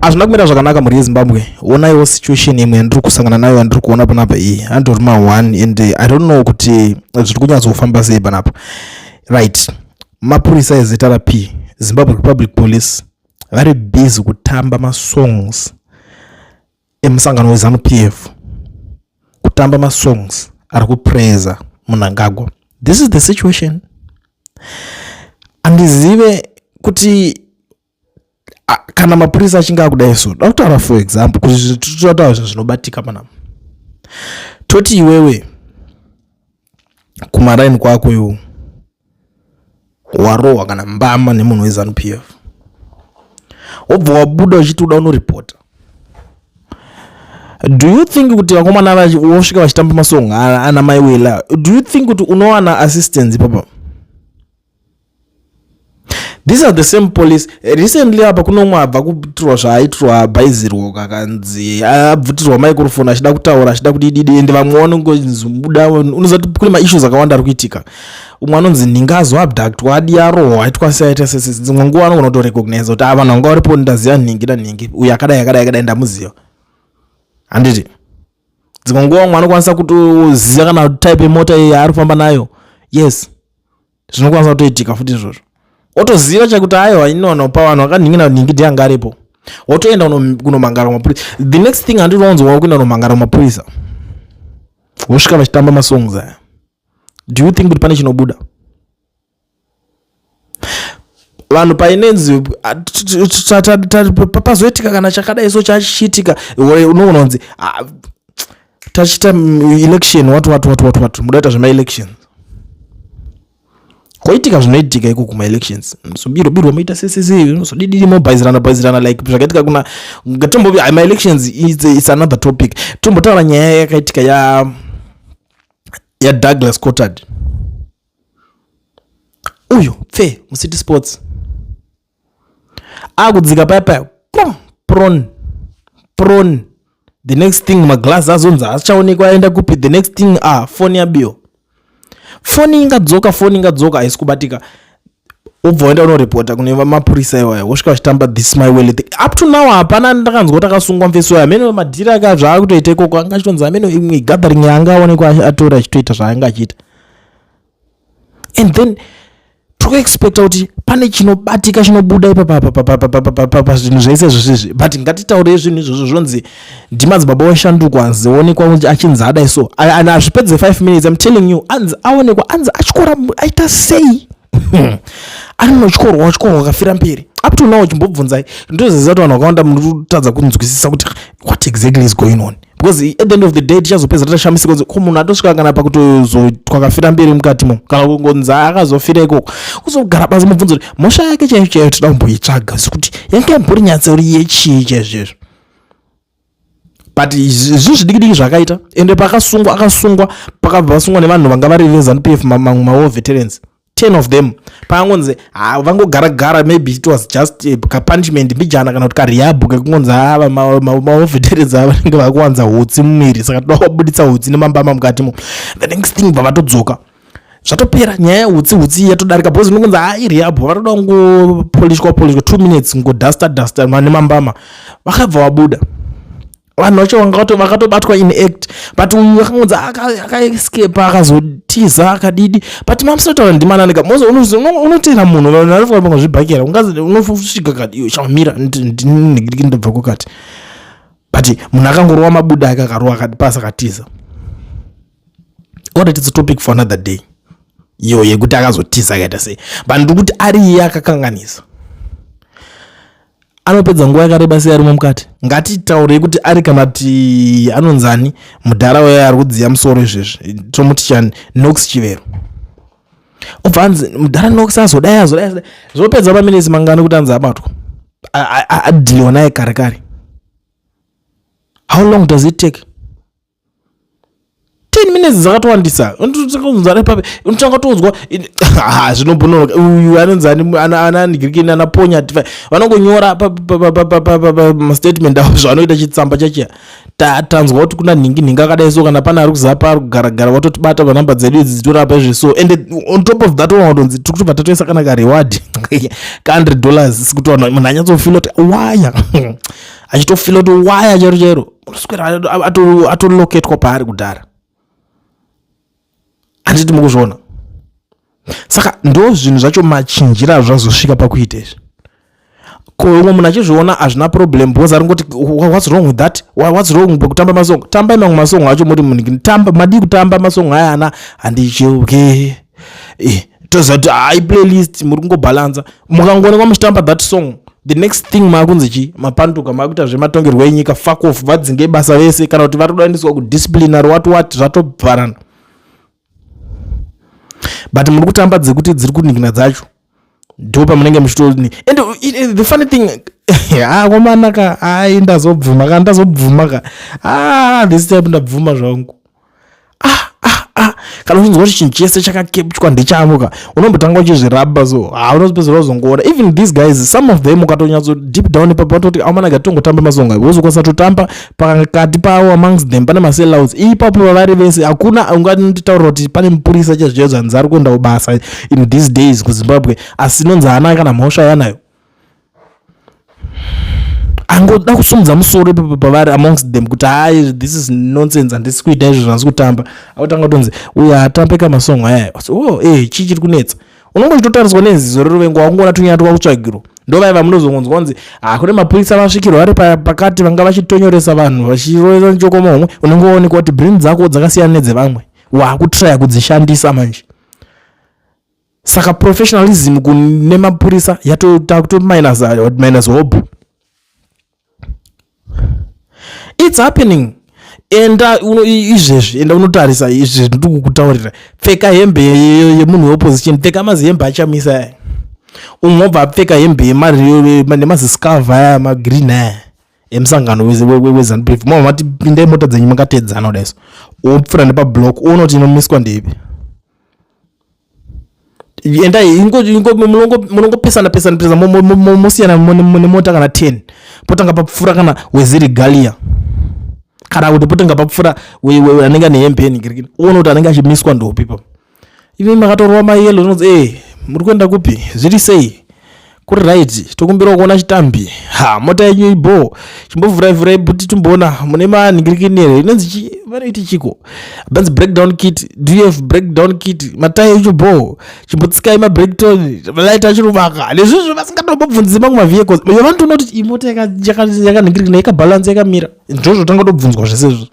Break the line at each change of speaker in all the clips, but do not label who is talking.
Hazvina kumira zvakanaka mhuri yeZimbabwe. Onaiwo situation imwe yandiri kusangana nayo yandiri kuona panapa iyi. Andori ma one and I don't know kuti zviri kunyatsofamba sei panapa. Right. Mapurisa eZRP, Zimbabwe Republic Police, vari busy kutamba masongs emusangano weZanu PF. Kutamba masongs ari kupreza Mnangagwa. This is the situation. Andizive kuti kana mapurisa achinge akudai so da kutaura for example kuti totaura zvinhu zvinobatika panapa. Toti iwewe kumaraini kwako iwo warohwa kana mbama nemunhu weZanu PF, wobva wabuda uchiti uda unoripota. Do you think kuti vakomana vosvika vachitamba masong ana Maiwela, do you think kuti unowana assistance ipapa? These are the same police. Recently apa kuno umwe abva kuitirwa zvaaitirwa, abhaizirwa kakanzi abvutirwa microphone achida kutaura, achida kudididi, ende vamwe vanongobuda. Unoziva kuti kune maissues akawanda ari kuitika. Umwe anonzi nhinga azoabductwa, adi arohwa, aitwa sei, aita sei. Dzimwe nguva anogona kutorecognize kuti vanhu vanga varipo, ndaziva nhingi nanhingi, uyu akadai, akadai, akadai, ndamuziva, handiti? Dzimwe nguva umwe anokwanisa kutoziva kana type yemota iyi yaari kufamba nayo. Yes, zvinokwanisa kutoitika futi izvozvo. Wotoziva chakuti aiwa, inonopa vanhu vakanhingi nanhingi ndianga aripo, wotoenda kunomhangara kumapurisa. The next thing, handinoonzwa wakuenda kunomhangara kumapurisa, wosvika vachitamba masongs aya. Do you think kuti pane chinobuda? Vanhu painenzi pazoitika kana chakadai so chachiitika, unoona kunzi tachiita election, what what what what what, muda kuita zvemaelections, koitika zvinoitika iko kumaelections, sobirwa birwa, moita sesese, sodididi, mobhaizirana bhaizirana, like zvakaitika kuna ngatombovi maelections. It's another topic. Tombotaura nyaya yakaitika yaDouglas Coltart uyo pfe muCity Sports, akudzika paya paya, prone prone. The next thing, maglass azonzi achaonekwa aenda kupi. The next thing, foni yabiwa, foni ingadzoka, foni ingadzoka, haisi kubatika. Ubva waenda unoripota kune mapurisa iwayo, wosvika vachitamba this my well thing. Up to now hapana ndakanzwa kuti akasungwa mufesi wayo. Amene madhiri ake zvaakutoita ikoko, anga achitonzi amene imwe gathering yaanga aonekwa atora achitoita zvaanga achiita. And then tikuexpecta kuti pane chinobatika chinobuda ipapa pazvinhu zvese izvozvizvi. But ngatitaurei zvinhu izvozvo zvonzi ndimadzibaba washanduko, anzi onekwa achinzi adai so, and hazvipedze 5 minutes, I'm telling you, anzi aonekwa, anzi atyora, aita sei, anonotyorwa, tyorwa akafira mberi. Up to now chimbobvunzai, ndoziva kuti vanhu vakawanda munotadza kunzwisisa kuti what exactly is going on, because at the end of the day tichazopedza tashamisika kuti ko munhu atosvika kana pakutozoitwa kafira mberi mukatimo, kana kungonzi akazofira ikoko. Kuzogara basi mubvunzo kuti mhosva yake chaiyo chaiyo toda kumboitsvaga sekuti yange yambori nyatsori yechii chaizvo. But zvinhu zvidiki diki zvakaita, ende pakasungwa, akasungwa, pakabva vasungwa nevanhu vanga vari veZANU PF, mamwe mawar veterans, 10 of them. Paangonzi vangogara gara, maybe it was just kapunishment mbijana kana kuti karehab kekungonzi ava mawar veterans ava vanenge vakuwanza hutsi mumiri, saka toda kubuditsa hutsi nemambama mukatimo. The next thing, bva vatodzoka, zvatopera nyaya yehutsi, hutsi yatodarika, because inongonzi ha, irehab, vatoda kungopolishwa polishwa 2 minutes, ngodusta dusta nemambama, vakabva vabuda. Vanhu vacho vakatobatwa in act, but uyu akangonzi akaescape, akazotiza, akadidi. But mamusinotaura ndimananika unoteera munhu, vanhu vanofanira kungozvibhakera, unosvika kati iyo chamira ndobva kukati, but munhu akangorova mabuda ake, akarova akati pasi, akatiza. Alright, it's a topic for another day iyo yekuti akazotiza akaita sei, but ndiri kuti ari iye akakanganisa, anopedza nguva yakareba sei arimo mukati? Ngatitaurei kuti ari kana ti anonzani mudhara uya ari kudziya musoro izvezvi, tomuti chani, Knox Chivero, obva anzi mudhara Knox azodai, azodai, azodai, zvopedza maminitsi mangani kuti anzi abatwa, adhiliwa naye kare kare? How long does it take? 10 minutes dzakatowandisa. Unotanga kutonzwa zvinombononoka. Uyu anonzi anandigirikini, anaponya, vanongonyora mastatement avo zvavanoita, chitsamba chachiya, tanzwa kuti kuna nhingi nhingi akadai so, kana pane ari kuzapa, ari kugaragara, watotibata panhamba dzedu idzi dzitorapa izvi. So and on top of that, unotonzi tiri kutobva tatoisa kana kareward ka$100, sekuti vanhu munhu anyatsofila kuti waya. Achitofila kuti waya chero chero unoswera atoloketwa paari kudhara. Handiti mukuzviona? Saka ndo zvinhu zvacho machinjira zvazosvika pakuita izvi. Ko umwe munhu achizviona hazvina problem because ari ngoti, "What's wrong with that? What's wrong pakutamba masongo? Tambai mamwe masongo acho." Muri munhu tamba, madii kutamba masongo aya ana handicheuke? Toziva kuti hai, playlist muri kungobhalansa. Mukangoonekwa muchitamba that song, the next thing maakunzi chi mapanduka, maakuita zvematongerwo enyika. Fuck off, vadzinge basa vese, kana kuti vari kudaendeswa kudisciplinary, what what, zvatobvarana. But muri kutamba dzekuti dziri kuningina dzacho, ndo pamunenge muchitoni. And the funny thing, ah, komanaka, ai, ndazobvuma ka, ndazobvuma ka. Ah, this time ndabvuma zvangu. Ah, ah, ah. Kana uchinzwa kuti chinhu chese chakakepchwa ndechavo ka, unombotanga uchizviramba. So ha, unozopedzera uzongoona even these guys, some of them, ukatonyatso deep down ipapo watoti, "Aumanaga, tongotamba masongo." Wozokwanisa totamba pakati pavo, amongst them pane masellouts ipapo. Vavari vese, hakuna unganditaurira kuti pane mupurisa chaizvo chaizvo hanzi ari kuenda kubasa in these days kuZimbabwe asi inonzi haana kana mhosva yanayo. Angoda kusumudza musoro ipapo pavari amongst them kuti, "Hai, this is nonsense, handisi kuita izvo, zvandisi kutamba," akutanga kutonzi, "Uyo atambe kamasongo aya." Oh, chii chiri kunetsa? Unonge uchitotariswa nezizo reruvengo, wakungoona tunyaya twakutsvagirwa. Ndo vaiva munozongonzwa kunzi hakune mapurisa vasvikirwa vari pakati, vanga vachitonyoresa vanhu, vachirovesa njokomohomwe. Unenge waonekwa kuti brain dzako dzakasiyana nedzevamwe, waakutraya kudzishandisa manje. Saka professionalism kune mapurisa yatotakuto minus, minus hope. It's happening. Enda izvezvi, enda unotarisa izvezvi, ndiri kukutaurira. Pfeka hembe yemunhu weopposition, pfeka mazihembe achamisa aya. Umwe wobva apfeka hembe nemaziscava aya magreen aya emusangano weZANU PF. Mobva mati, "Pindai mota dzenyu makatedzana kudai." So wopfuura nepablock, uona kuti inomiswa ndeipi. Endai, munongopesana pesana pesana, mosiyana nemota kana 10. Potanga papfuura kana weziregalia, kana kuti potanga papfuura anenge ane hembe yenhingirikini, uone kuti anenge achimiswa ndopi pa. Imi makatorwa mayellow, unonzi, "Muri kuenda kupi? Zviri sei? Kuri right? Tokumbirawo kuona chitambi. Ha, mota yenyu ibo, chimbovhurai vhurai buti timboona mune manhingirikini here." Inonzi chi vanoiti chiko, banzi breakdown kit. "Do you have breakdown kit? Matai echo bo, chimbotsikai mabreakdown light achiruvaka." Nezvizvo vasingatombobvunzi mamwe mavehicles yavanotoona kuti iyi mota yakanhingirikina, yakabalance, yakamira. Ndozvotanga tobvunzwa zvese izvo: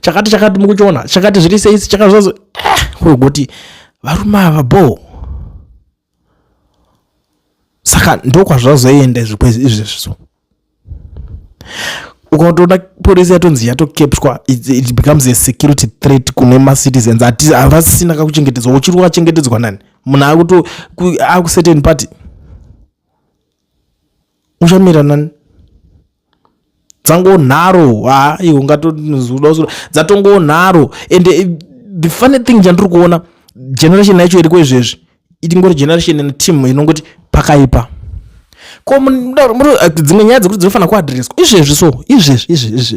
chakati chakati mukuchiona, chakati zviri sei, chakati zvazo. Kugoti varume ava bo. Saka ndokwazvazoenda izvezvi. So ukatoona polisi yatonzi yatokeptwa, it becomes a security threat kune macitizens. Havasisina kakuchengetedzwa. Uchiri wakachengetedzwa nani? Munhu akuto akucertain party, uchamira nani? Dzangonharo. Ha, iwe ungatozuda dzatongonharo. And the funny thing chandiri kuona, generation yacho iriko izvezvi itingori generation neteam inongoti pakaipa. Ko dzimwe nyaya dzekuti dzinofanira kuadreswa izvezvi. So izvezvi izvezvi,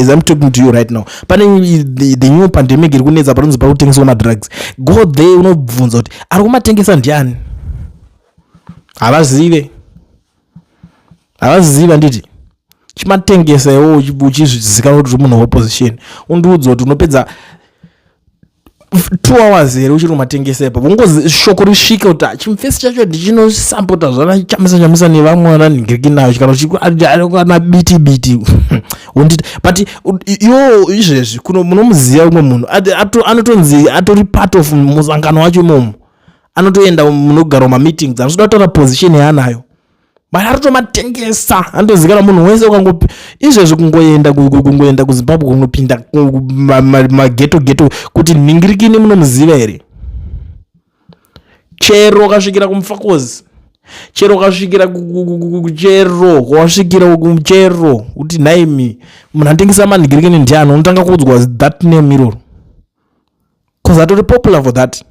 as I'm talking to you right now, pane the new pandemic iri kunetsa panonzi pari kutengeswa madrugs. Go there, unobvunza kuti ari kumatengesa ndiani. Havazive, havazive. Handiti chimatengesa iwo uchizvizikanwa kuti uri munhu weopposition? Undiudza kuti unopedza 2 hours here uchiri kumatengesa ipapo? Ungozi shoko risvike kuti chimufesi chacho ndichinosapota zvana Chamisa, Chamisa nevamwe vananhingiriki nayo, kana kana Biti Biti unditi. But iwo izvezvi kuno munomuziva umwe munhu anotonzi atori part of musangano wacho imomo, anotoenda munogarwa mameetings, anotoda kutaura position yaanayo, but aritomatengesa, anotozikanwa munhu wese. Ukango izvezvi kungoenda kuZimbabwe, kunopinda mageto geto kuti nhingirikini munomuziva here, chero ukasvikira kumufakozi, chero ukasvikira chero wasvikira chero kuti, "Nhaimi, munhu anotengesa manhingirikini ndiani?" unotanga kuudzwa that name iroro, 'cause atori popular for that.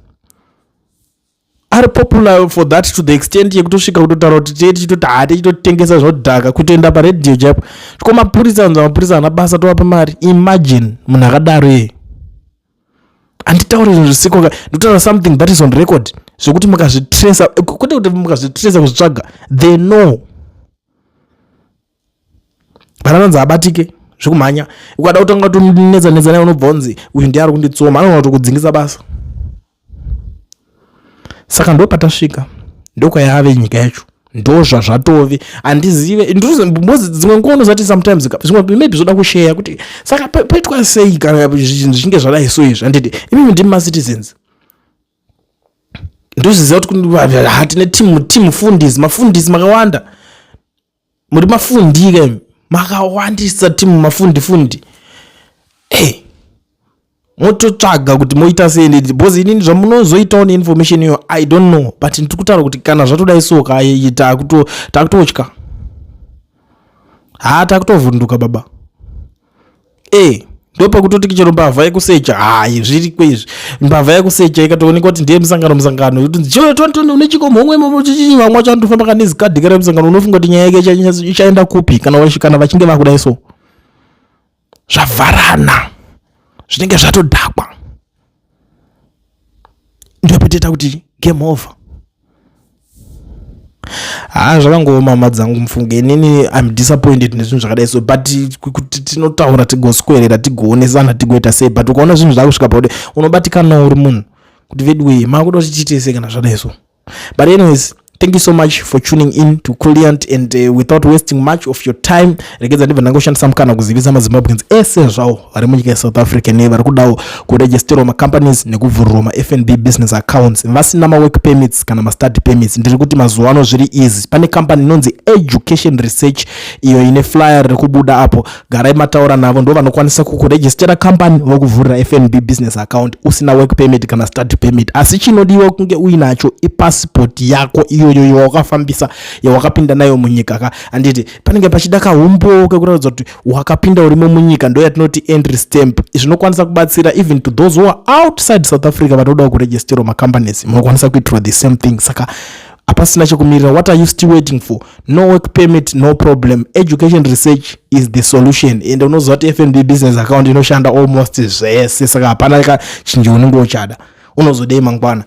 Ari popular for that to the extent yekutosvika kutotaura kuti tee tichitoti ha, tichitotengesa zvodhaka, kutoenda paredhiyo chaipo. Ko mapurisa anzi mapurisa haana basa, tovapa mari. Imagine munhu akadaro iye. Handitauri zvinhu zvisiko, ndikutaura something that is on record, zvekuti mukazvitresa, kwete kuti mukazvitresa kuzvitsvaga, they know. Pananonzi abatike zvekumhanya. Ukada kutanga kutonetsa netsa naye unobva unzi uyu ndiye ari kunditsoma, anogona kutokudzingisa basa. Saka ndopatasvika, ndokwayave nyika yacho, ndozvazvatove. Handizive, dzimwe nguva unozati sometimes zvimwe maybe zvoda kusheya kuti saka poitwa sei kana zvinhu zvichinge zvadai so izvi. Handiti imimi ndimi macitizens? Ndozviziva kuti hatine team fundis, mafundisi makawanda, muri mafundi ke, makawandisa team mafundi fundi. Hey, mototsvaga kuti moita sei, because inini zvamunozoitawo neinformation iyo, I don't know, but ndiri kutaura kuti kana zvatodai so ka, takutotya, ha, takutovhunduka baba. E, ndopekutoti chero mbavha yekusecha, hai, zviri kwezvi, mbavha yekusecha ikatoonekwa kuti ndiye musangano, musangano une chikomhomwe, vamwe vacho vanotofamba kanezikadhi kare musangano, unofunga kuti nyaya yake ichaenda kupi kana vachinge vakudai so? Zvavharana, zvinenge zvatodhakwa. Ndopetoita kuti game over. Ha, zvakangooma, hama dzangu. Mufunge inini, I'm disappointed nezvinhu zvakadai so, but kuti tinotaura, tigoswerera, tigoonesana, tigoita sei, but ukaona zvinhu zvakusvika paude unobatikanawo uri munhu kuti veduwei, makuda kuti tiite sei kana zvadai so? But anyways, thank you so much for tuning in to Culiant, and without wasting much of your time, regedza ndibva ndangoshandisa mukana kuzivisa maZimbabweans ese zvavo vari munyika yeSouth Africa nevari kudawo kuregisterwa macompanies nekuvhurirwa maFNB business accounts vasina mawork permits kana mastudy permits. Ndiri kuti mazuva ano zviri easy. Pane company inonzi Education Research, iyo ine flyer riri kubuda apo. Garai mataura navo, ndo vanokwanisa kukurejistera company, vokuvhurira FNB business account usina work permit kana study permit. Asi chinodiwa kunge uinacho ipasipoti yako iyoyo yawakafambisa, yawakapinda nayo munyika ka, handiti? Panenge pachida kahumbo kekuratidza kuti wakapinda urimo munyika, ndo yatinoti entry stamp. Zvinokwanisa kubatsira even to those who are outside South Africa vanodawo kuregisterwa macompanies, munokwanisa kuitirwa the same thing. Saka hapasina chekumirira. What are you still waiting for? No work permit, no problem. Education Research is the solution. And unoziva kuti FNB business account inoshanda almost zvese, saka hapana kachinji unenge uchada, unozodei mangwana.